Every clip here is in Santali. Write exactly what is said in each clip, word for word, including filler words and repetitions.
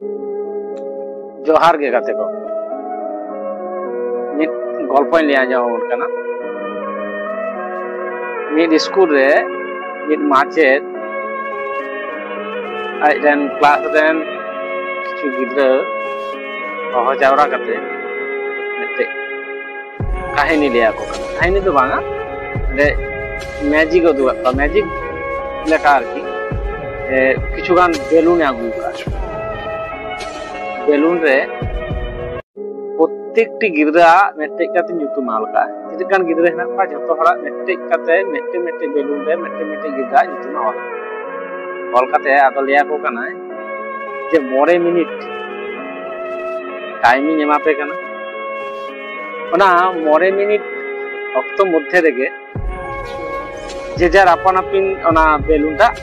ᱡᱚᱦᱟᱨ ᱜᱮ ᱜᱟᱛᱮ ᱠᱚ, ᱢᱤᱫ ᱜᱚᱞᱯᱚᱧ ᱞᱟᱹᱭ ᱟᱸᱡᱚᱢ ᱟᱵᱚᱱ ᱠᱟᱱᱟ᱾ ᱢᱤᱫ ᱥᱠᱩᱞ ᱨᱮ ᱢᱤᱫ ᱢᱟᱪᱮᱫ ᱟᱡ ᱨᱮᱱ ᱠᱞᱟᱥ ᱨᱮᱱ ᱠᱤᱪᱷᱩ ᱜᱤᱫᱽᱨᱟᱹ ᱦᱚᱦᱚ ᱡᱟᱣᱨᱟ ᱠᱟᱛᱮ ᱢᱤᱫᱴᱮᱡ ᱠᱟᱹᱦᱱᱤ ᱞᱟᱹᱭ ᱟᱠᱚ ᱠᱟᱱᱟ᱾ ᱠᱟᱹᱦᱱᱤ ᱫᱚ ᱵᱟᱝᱟ, ᱚᱸᱰᱮ ᱢᱮᱡᱤᱠ ᱩᱫᱩᱜ ᱟᱫ ᱠᱚᱣᱟ, ᱢᱮᱡᱤᱠ ᱞᱮᱠᱟ ᱟᱨᱠᱤ᱾ ᱮ, ᱠᱤᱪᱷᱩ ᱜᱟᱱ ᱵᱮᱞᱩᱱ ᱮ ᱟᱹᱜᱩ ᱟᱠᱟᱫᱼᱟ᱾ ᱵᱮᱞᱩᱱ ᱨᱮ ᱯᱨᱚᱛᱮᱠᱴᱤ ᱜᱤᱫᱽᱨᱟᱹᱣᱟᱜ ᱢᱤᱫᱴᱮᱡ ᱠᱟᱛᱮ ᱧᱩᱛᱩᱢ ᱚᱞ ᱠᱟᱜᱼᱟ᱾ ᱛᱤᱱᱟᱹᱜ ᱜᱟᱱ ᱜᱤᱫᱽᱨᱟᱹ ᱦᱮᱱᱟᱜ ᱠᱚᱣᱟ, ᱡᱚᱛᱚ ᱦᱚᱲᱟᱜ ᱢᱤᱫᱴᱮᱡ ᱠᱟᱛᱮ, ᱢᱤᱫᱴᱮᱡ ᱢᱤᱫᱴᱮᱡ ᱵᱮᱞᱩᱱ ᱨᱮ ᱢᱤᱫᱴᱮᱡ ᱢᱤᱫᱴᱮᱡ ᱜᱤᱫᱽᱨᱟᱹᱣᱟᱜ ᱧᱩᱛᱩᱢ ᱮ ᱚᱞ ᱠᱟᱜᱼᱟ᱾ ᱚᱞ ᱠᱟᱛᱮ ᱟᱫᱚ ᱞᱟᱹᱭ ᱟᱠᱚ ᱠᱟᱱᱟᱭ ᱡᱮ ᱢᱚᱬᱮ ᱢᱤᱱᱤᱴ ᱴᱟᱭᱤᱢ ᱤᱧ ᱮᱢᱟ ᱯᱮ ᱠᱟᱱᱟ᱾ ᱚᱱᱟ ᱢᱚᱬᱮ ᱢᱤᱱᱤᱴ ᱚᱠᱛᱚ ᱢᱚᱫᱽᱫᱷᱮ ᱨᱮᱜᱮ ᱡᱮ ᱡᱟᱨ ᱟᱯᱟᱱ ᱟᱹᱯᱤᱱ ᱚᱱᱟ ᱵᱮᱞᱩᱱ ᱴᱟᱜ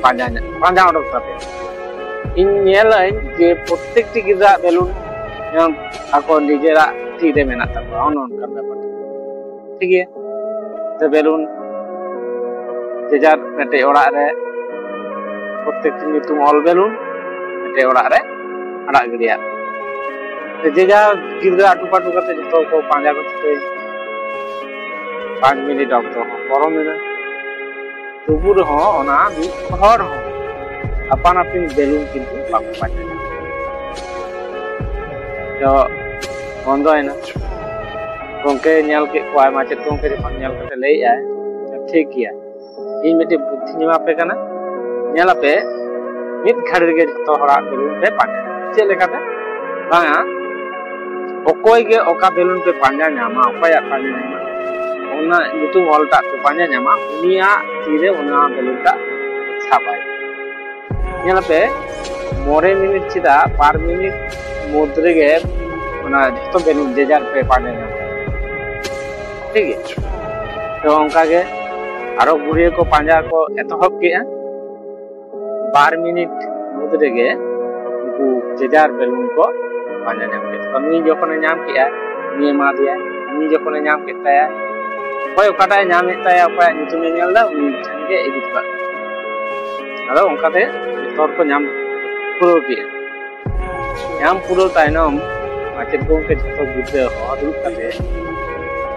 ᱯᱟᱸᱡᱟ ᱧᱟ-, ᱯᱟᱸᱡᱟ ᱚᱰᱚᱠ ᱛᱟᱯᱮ᱾ ᱤᱧ ᱧᱮᱞᱟᱹᱧ ᱡᱮ ᱯᱨᱚᱛᱮᱠᱴᱤ ᱜᱤᱫᱽᱨᱟᱹᱣᱟᱜ ᱵᱮᱞᱩᱱ ᱡᱮᱢᱚᱱ ᱟᱠᱚ ᱱᱤᱡᱮᱨᱟᱜ ᱛᱤ ᱨᱮ ᱢᱮᱱᱟᱜ ᱛᱟᱠᱚᱣᱟ, ᱚᱱᱮ ᱚᱱᱠᱟᱱ ᱵᱮᱯᱟᱨ᱾ ᱴᱷᱤᱠ ᱜᱮᱭᱟ, ᱛᱚ ᱵᱮᱞᱩᱱ ᱡᱮ ᱡᱟᱨ ᱢᱤᱫᱴᱮᱡ ᱚᱲᱟᱜ ᱨᱮ ᱯᱨᱚᱛᱮᱠᱴᱤ ᱧᱩᱛᱩᱢ ᱚᱞ ᱵᱮᱞᱩᱱ ᱢᱤᱫᱴᱮᱡ ᱚᱲᱟᱜ ᱨᱮ ᱟᱲᱟᱜ ᱜᱤᱰᱤᱭᱟ᱾ ᱛᱚ ᱡᱮ ᱡᱟᱨ ᱜᱤᱫᱽᱨᱟᱹ ᱟᱴᱩ ᱯᱟᱴᱩ ᱠᱟᱛᱮ ᱡᱚᱛᱚ ᱠᱚ ᱯᱟᱸᱡᱟ ᱠᱚ ᱪᱷᱩᱴᱟᱹᱣ᱾ ᱯᱟᱸᱪ ᱢᱤᱱᱤᱴ ᱚᱠᱛᱚ ᱦᱚᱸ ᱯᱚᱨᱚᱢᱮᱱᱟ, ᱛᱚᱵᱩ ᱨᱮᱦᱚᱸ ᱚᱱᱟ ᱢᱤᱫ ᱦᱚᱲ ᱦᱚᱸ ᱟᱯᱟᱱ ᱟᱹᱯᱤᱱ ᱵᱮᱞᱩᱱ ᱠᱤᱱᱛᱩ ᱵᱟᱠᱚ ᱯᱟᱸᱡᱟ ᱧᱟᱢ᱾ ᱛᱚ ᱵᱚᱱᱫᱚᱭᱮᱱᱟ᱾ ᱜᱚᱢᱠᱮ ᱧᱮᱞ ᱠᱮᱫ ᱠᱚᱣᱟᱭ, ᱢᱟᱪᱮᱫ ᱜᱚᱢᱠᱮ ᱡᱚᱠᱷᱚᱱ ᱧᱮᱞ ᱠᱟᱛᱮ ᱞᱟᱹᱭᱮᱫᱼᱟᱭ, "ᱴᱷᱤᱠ ᱜᱮᱭᱟ, ᱤᱧ ᱢᱤᱫᱴᱮᱡ ᱵᱩᱫᱽᱫᱷᱤᱧ ᱮᱢᱟ ᱯᱮ ᱠᱟᱱᱟ, ᱧᱮᱞ ᱟᱯᱮ ᱢᱤᱫ ᱜᱷᱟᱹᱲᱤ ᱨᱮᱜᱮ ᱡᱷᱚᱛᱚ ᱦᱚᱲᱟᱜ ᱵᱮᱞᱩᱱ ᱯᱮ ᱯᱟᱸᱡᱟ ᱧᱟᱢᱟ᱾ ᱪᱮᱫ ᱞᱮᱠᱟᱛᱮ? ᱵᱟᱝᱟ, ᱚᱠᱚᱭ ᱜᱮ ᱚᱠᱟ ᱵᱮᱞᱩᱱ ᱯᱮ ᱯᱟᱸᱡᱟ ᱧᱟᱢᱟ, ᱚᱠᱚᱭᱟᱜ ᱯᱟᱸᱡᱟ ᱧᱟᱢᱟ, ᱚᱱᱟ ᱧᱩᱛᱩᱢ ᱚᱞ ᱴᱟᱜ ᱯᱮ ᱯᱟᱸᱡᱟ ᱧᱟᱢᱟ, ᱩᱱᱤᱭᱟᱜ ᱛᱤᱨᱮ ᱚᱱᱟ ᱵᱮᱞᱩᱱ ᱴᱟᱜ ᱥᱟᱵᱟᱭ᱾ ᱧᱮᱞ ᱟᱯᱮ, ᱢᱚᱬᱮ ᱢᱤᱱᱤᱴ ᱪᱮᱫᱟᱜ, ᱵᱟᱨ ᱢᱤᱱᱤᱴ ᱢᱚᱫᱽᱫᱷᱮ ᱨᱮᱜᱮ ᱚᱱᱟ ᱡᱷᱚᱛᱚ ᱵᱮᱞᱩᱱ ᱡᱮ ᱡᱟᱨ ᱯᱮ ᱯᱟᱸᱡᱟ ᱧᱟᱢᱟ᱾ ᱴᱷᱤᱠ ᱜᱮᱭᱟ?" ᱛᱚ ᱚᱱᱠᱟ ᱜᱮ ᱟᱨᱚ ᱜᱷᱩᱨᱤᱭᱟᱹ ᱠᱚ ᱯᱟᱸᱡᱟ ᱠᱚ ᱮᱛᱚᱦᱚᱵ ᱠᱮᱜᱼᱟ᱾ ᱵᱟᱨ ᱢᱤᱱᱤᱴ ᱢᱩᱫᱽ ᱨᱮᱜᱮ ᱩᱱᱠᱩ ᱡᱮ ᱡᱟᱨ ᱵᱮᱞᱩᱱ ᱠᱚ ᱯᱟᱸᱡᱟ ᱧᱟᱢ ᱠᱮᱫ ᱠᱚᱣᱟ᱾ ᱱᱩᱭ ᱡᱚᱠᱷᱚᱱᱮ ᱧᱟᱢ ᱠᱮᱜᱼᱟ, ᱩᱱᱤ ᱮᱢᱟ ᱫᱮᱭᱟ᱾ ᱩᱱᱤ ᱡᱚᱠᱷᱚᱱᱮ ᱧᱟᱢ ᱠᱮᱫ ᱛᱟᱭᱟ, ᱚᱠᱚᱭ ᱚᱠᱟᱴᱟᱜ ᱮ ᱧᱟᱢᱮᱫ ᱛᱟᱭᱟ, ᱚᱠᱚᱭᱟᱜ ᱧᱩᱛᱩᱢᱮ ᱧᱮᱞ ᱮᱫᱟ, ᱩᱱᱤ ᱴᱷᱮᱱ ᱜᱮ ᱤᱫᱤ ᱦᱚᱴᱚ ᱠᱟᱜ ᱠᱟᱱᱟ᱾ ᱟᱫᱚ ᱚᱱᱠᱟᱛᱮ ᱡᱚᱛᱚ ᱦᱚᱲ ᱠᱚ ᱧᱟᱢ ᱯᱩᱨᱟᱹᱣ ᱠᱮᱜᱼᱟ᱾ ᱧᱟᱢ ᱯᱩᱨᱟᱹᱣ ᱛᱟᱭᱱᱚᱢ ᱢᱟᱪᱮᱫ ᱜᱚᱢᱠᱮ ᱡᱷᱚᱛᱚ ᱜᱤᱫᱽᱨᱟᱹ ᱦᱚᱦᱚ ᱫᱩᱲᱩᱵ ᱠᱟᱛᱮ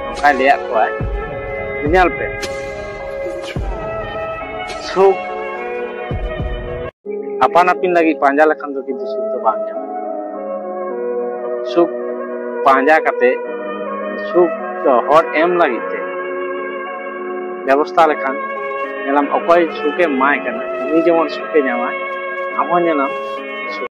ᱱᱚᱝᱠᱟᱭ ᱞᱟᱹᱭᱟᱫ ᱠᱚᱣᱟᱭ, "ᱧᱮᱞ ᱯᱮ, ᱥᱩᱠ ᱟᱯᱟᱱ ᱟᱹᱯᱤᱱ ᱞᱟᱹᱜᱤᱫ ᱯᱟᱸᱡᱟ ᱞᱮᱠᱷᱟᱱ ᱫᱚ ᱠᱤᱱᱛᱩ ᱥᱩᱠ ᱫᱚ ᱵᱟᱝ ᱧᱟᱢᱚᱜᱼᱟ᱾ ᱥᱩᱠ ᱯᱟᱸᱡᱟ ᱠᱟᱛᱮ ᱥᱩᱠ ᱫᱚ ᱦᱚᱲ ᱮᱢ ᱞᱟᱹᱜᱤᱫ ᱛᱮ ᱵᱮᱵᱚᱥᱛᱷᱟ ᱞᱮᱠᱷᱟᱱ ᱧᱮᱞᱟᱢ ᱚᱠᱚᱭ ᱥᱩᱠᱮ ᱮᱢᱟᱭ ᱠᱟᱱᱟ ᱩᱱᱤ ᱡᱮᱢᱚᱱ ᱥᱩᱠᱮ ᱧᱟᱢᱟ, ᱟᱢ ᱦᱚᱸ ᱧᱮᱞᱟᱢ